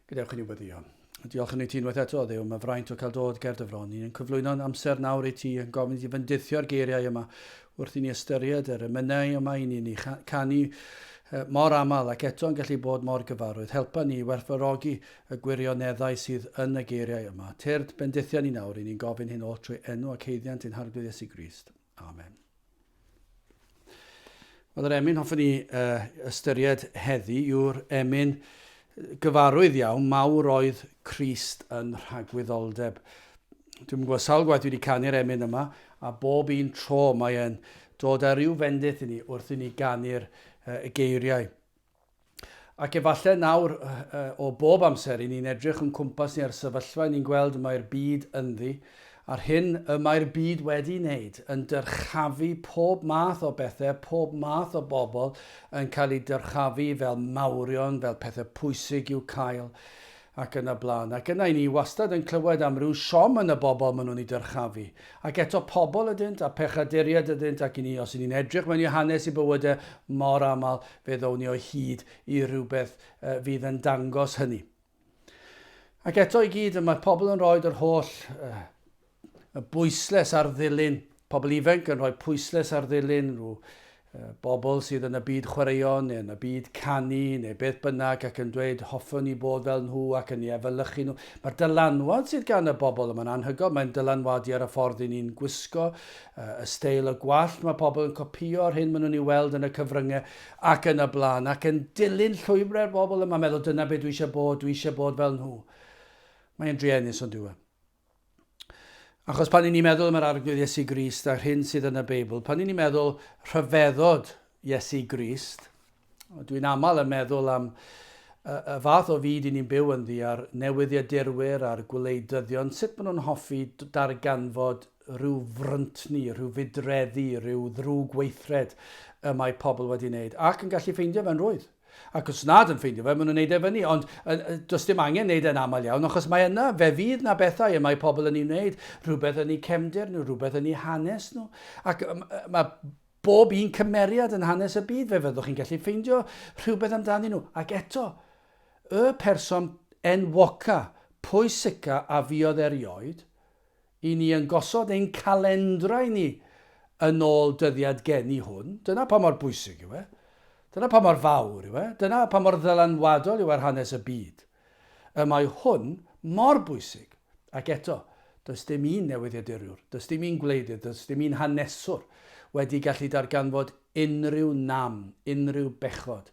Gadewch i ni weddio. Diolch yn i ti unwaith eto, Dduw, mae fraint o cael dod ger dy fron. Ni'n cyflwyno'n amser nawr i ti, yn gofyn i ti fendithio'r geiriau yma wrth i ni ystyried yr emynau yma i ni'n ei canu mor aml ac eto yn gallu bod mor gyfarwydd. Helpa ni i werthfawrogi y gwirioneddau sydd yn y geiriau yma. Tyrd, bendithia ni nawr, i ni'n gofyn hyn oll trwy enw ac haeddiant ein Harglwydd Iesu Grist. Amen. Wel, yr emyn hoffwn i uh, ystyried heddi yw'r emyn gyfarwydd iawn, mawr oedd Crist yn rhagwyddoldeb. Dwi'n gwybod sawl gwaith dwi wedi canu'r emyn yma, a bob un tro mae e'n dod â rhyw fendith i ni wrth i ni ganu'r uh, geiriau. Ac efallai nawr, o bob amser, i ni'n edrych o'n cwmpas ni ar sefyllfa i ni'n gweld y mae'r byd ynddi, a'r hyn y mae'r byd wedi wneud, yn dyrchafu pob math o bethau, pob math o bobl yn cael eu dyrchafu fel mawrion, fel pethau pwysig i'w cael, ac yn y blaen. Ac yna i ni wastad yn clywed am ryw siom yn y bobl maen nhw'n ei dyrchafu. Ac eto pobl ydynt, a pechaduriaid ydynt, ac i ni, os i ni'n edrych mewn i hanes i bywydau mor aml, fe ddown ni o hyd i rhywbeth fydd yn dangos hynny. Ac eto i gyd, mae pobl yn rhoi yr holl uh, y bwysles ar ddilyn, pobl ifanc yn rhoi pwysles ar ddilyn rhyw bobl sydd yn y byd chwaraeon neu yn y byd canu neu beth bynnag ac yn dweud hoffwn i bod fel nhw ac yn ei efelychu nhw. Mae'r dylanwad sydd gan y bobl yma'n anhygoel. Mae'n dylanwadu ar y ffordd i ni'n gwisgo, y steil y gwallt mae pobl yn copïo ar hyn maen nhw'n ei weld yn y cyfryngau ac yn y blaen ac yn dilyn llwybrau'r bobl yma, meddwl dyna beth dwi eisiau bod, dwi eisiau bod fel nhw. Mae'n druenus ond dyw e. Achos pan i ni'n meddwl am yr Arglwydd Iesu Grist a'r hyn sydd yn y Beibl, pan i ni'n meddwl rhyfeddod Iesu Grist, dwi'n aml yn meddwl am y, y fath o fyd i ni'n byw ynddi a'r newyddiadurwyr a'r gwleidyddion, sut maen nhw'n hoffi darganfod rhyw fryntni, rhyw fudreddi, rhyw ddrwg weithred y mae pobl wedi wneud, ac yn gallu ffeindio fe'n rhwydd. Ac os nad yn ffeindio fe, maen nhw'n neud e fyny. Ond does dim angen neud e'n aml iawn, achos mae yna, fe fydd na bethau y mae pobl yn ei wneud, rhywbeth yn eu cefndir nhw, rhywbeth yn eu hanes nhw. Ac mae bob un cymeriad yn hanes y byd, fe fyddwch chi'n gallu ffeindio rhywbeth amdanyn nhw. Ac eto, y person enwoca, pwysica a fuodd erioed, I ni yn gosod ein calendrau ni yn ôl dyddiad geni hwn, dyna pa mor bwysig yw e. Dyna pa mor fawr yw e. Dyna pa mor ddylanwadol yw ar hanes y byd. Y mae hwn mor bwysig. Ac eto, does dim un newyddiaduriwr, does dim un gwleidydd, does dim un haneswr wedi gallu darganfod unrhyw nam, unrhyw bechod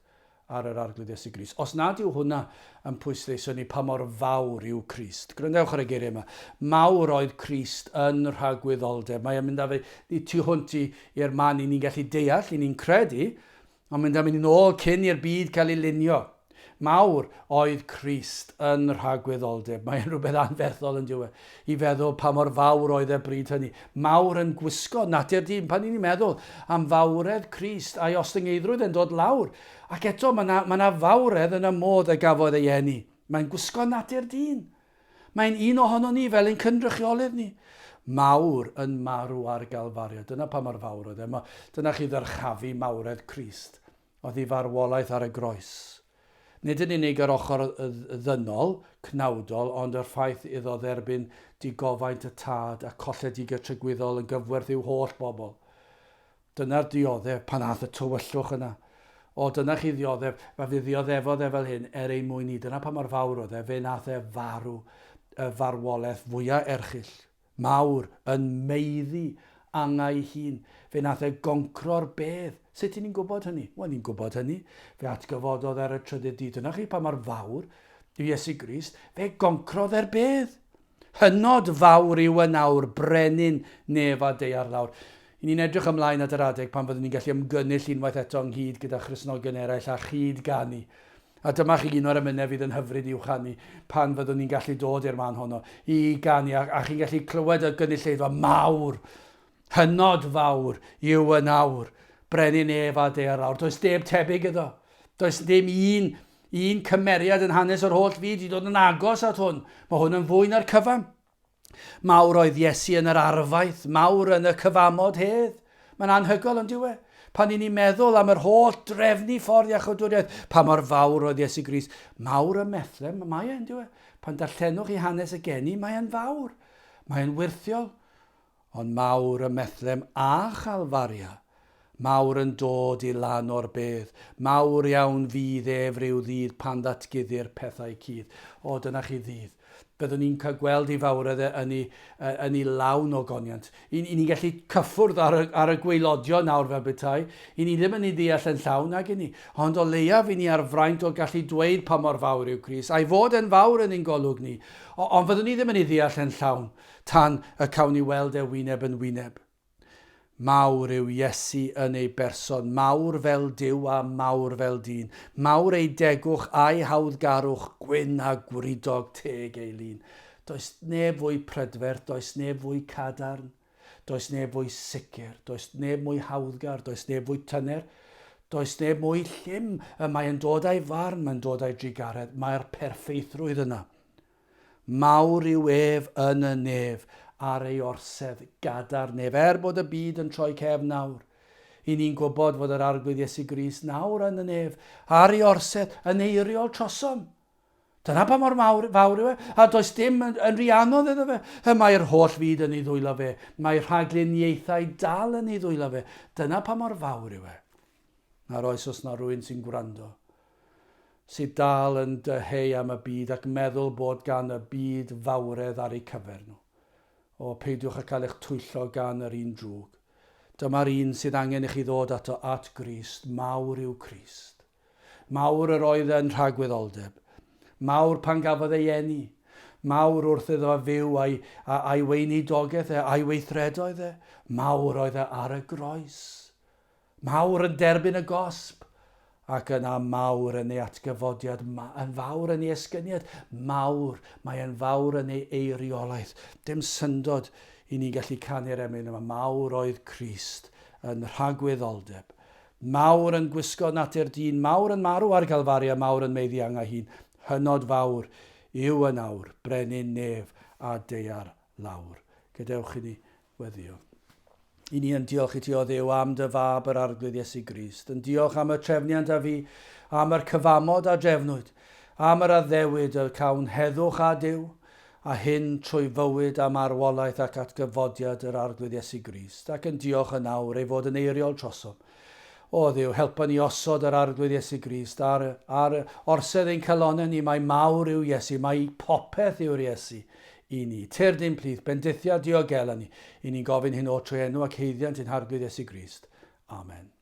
ar yr Arglwydd Iesu Grist. Os nad yw hwnna yn pwysleisio ni pa mor fawr yw Crist. Gwrandewch ar y geiriau yma. Mawr oedd Crist yn rhagwyddoldeb. Mae e'n mynd â fe i tu hwnt i'r man i ni'n gallu deall, i ni'n credu, ond mynd â mynd yn ôl cyn i'r byd cael ei lunio. Mawr oedd Crist yn rhagwyddoldeb. Mae'n rhywbeth anferthol yn diwedd. I feddwl pa mor fawr oedd e bryd hynny. Mawr yn gwisgo natur dyn. Pan ni'n meddwl am fawredd Crist a'i ostyngeiddrwydd e'n dod lawr. Ac eto mae yna, mae yna fawredd yn y modd y gafodd ei eni. Mae'n gwisgo natur dyn. Mae'n un ohono ni fel ein cynrychiolydd ni. Mawr yn marw ar Galfario. Dyna pa mor fawr oedd e. Dyna chi ddyrchafu mawredd Crist. Oedd ei farwolaeth ar y groes. Nid yn unig yr ochr ddynol, cnawdol, ond yr ffaith iddo dderbyn digofaint y Tad a colledigaeth tragwyddol yn gyfwerth i'w holl bobl. Dyna'r dioddef pan ath y tywyllwch yna. O, dyna chi ddioddef, fe fe ddioddefodd e fel hyn er ein mwyn ni. Dyna pa mor fawr oedd e, fe nath e farw y farwolaeth fwya erchyll. Mawr, yn maeddu angau ei hun. Fe nath e goncro'r bedd. Sut 'y ni'n gwybod hynny? Wel, ni'n gwybod hynny. Fe atgyfododd ar y trydydd dydd. Dyna chi pa mor fawr yw Iesu Grist. Fe goncrodd e'r bedd. Hynod fawr yw yn awr, brenin nef a daear lawr. I ni'n edrych ymlaen at yr adeg pan fyddwn ni'n gallu ymgynnull unwaith eto ynghyd gyda Christnogion eraill a chyd-ganu. A dyma chi un o'r emynau fydd yn hyfryd i'w chanu pan fyddwn ni'n gallu dod i'r man honno i ganu, a, a chi'n gallu clywed y gynulleidfa mawr, hynod fawr yw yn awr, brenin ef a daear lawr. Does deb tebyg iddo. Does dim un, un cymeriad yn hanes yr holl fyd i dod yn agos at hwn. Mae hwn yn fwy na'r cyfan. Mawr oedd Iesu yn yr arfaeth, mawr yn y cyfamod hedd. Mae'n anhygoel, ond yw e? Pan i ni'n meddwl am yr holl drefnu ffordd iachawdwriaeth, pa mor fawr oedd Iesu Grist. Mawr ym Methlem, mae e'n, dyw e? Pan darllenwch chi hanes y geni, mae e'n fawr. Mae e'n wyrthiol. Ond mawr ym Methlem a Chalfaria. Mawr yn dod i lan o'r bedd. Mawr iawn fydd ef ryw ddydd pan ddatguddir pethau cudd. O, dyna chi ddydd. Byddwn ni'n cael gweld ei fawredd e yn ei, yn ei lawn ogoniant. I, i ni'n gallu cyffwrdd ar y, ar y gwaelodion nawr fel petai. I ni ddim yn ei ddeall yn llawn nag i ni. Ond o leiaf i ni ar fraint o gallu dweud pa mor fawr yw Crist, a'i fod e'n fawr yn ein golwg ni. O, ond fyddwn ni ddim yn ei ddeall yn llawn tan y cawn ni weld e wyneb yn wyneb. Mawr yw Iesu yn ei berson, mawr fel Duw a mawr fel dyn. Mawr ei degwch a'i hawddgarwch, gwyn a gwridog teg ei lun. Does neb fwy prydferth, does neb fwy cadarn, does neb fwy sicr, does neb mwy hawddgar, does neb fwy tyner, does neb mwy llym. Y mae yn dod â'i farn, mae'n dod â'i drugaredd, mae'r perffeithrwydd yna. Mawr yw ef yn y nef, ar ei orsedd gadarn ef, er bod y byd yn troi cefn nawr. I ni'n gwybod fod yr Arglwydd Iesu Grist nawr yn y nef, ar ei orsedd, yn eiriol trosom. Dyna pa mor mawr, fawr yw e, a does dim yn, yn rhy anodd iddo fe. Y mae'r holl fyd yn ei ddwylo fe, mae rhagluniaethau dal yn ei ddwylo fe. Dyna pa mor fawr yw e. Nawr oes os na rwy'n sy'n gwrando, sydd dal yn dyheu am y byd ac meddwl bod gan y byd fawredd ar eu cyfer nhw. O, peidiwch â cael eich twyllo gan yr un drwg. Dyma'r un sydd angen i chi ddod ato, at Grist. Mawr yw Crist. Mawr yr oedd yn rhagwyddoldeb. Mawr pan gafodd ei eni. Mawr wrth iddo fyw a'i, a'i weinidogaeth e, a'i weithredoedd e. Mawr oedd e ar y groes. Mawr yn derbyn y gosb, ac yna mawr yn ei atgyfodiad, yn fawr yn ei esgyniad, mawr, mae e'n fawr yn ei eiriolaeth. Dim syndod i ni gallu canu'r emyn yma, mawr oedd Crist yn rhagwyddoldeb. Mawr yn gwisgo natur dyn, mawr yn marw ar Galfaria, mawr yn meiddi angau hun, hynod fawr yw yn awr, brenin nef a daear lawr. Gadewch i ni Weddïo. I ni yn diolch i ti, o Dduw, am dy Fab yr Arglwydd Iesu Grist, yn diolch am y trefniant a fu, am yr cyfamod a drefnwyd, am yr addewid y cawn heddwch â Duw, a hyn trwy fywyd a marwolaeth ac atgyfodiad yr Arglwydd Iesu Grist, ac yn diolch yn awr ei fod yn eiriol trosom. O Dduw, helpa ni osod yr Arglwydd Iesu Grist ar, ar orsedd ein calonnau ni, mai mawr yw Iesu, mai popeth yw'r Iesu, i ni. Tyrd i'n plith, bendithia diogela ni. I ni'n gofyn hyn oll trwy enw ac haeddiant ein Harglwydd Iesu Grist. Amen.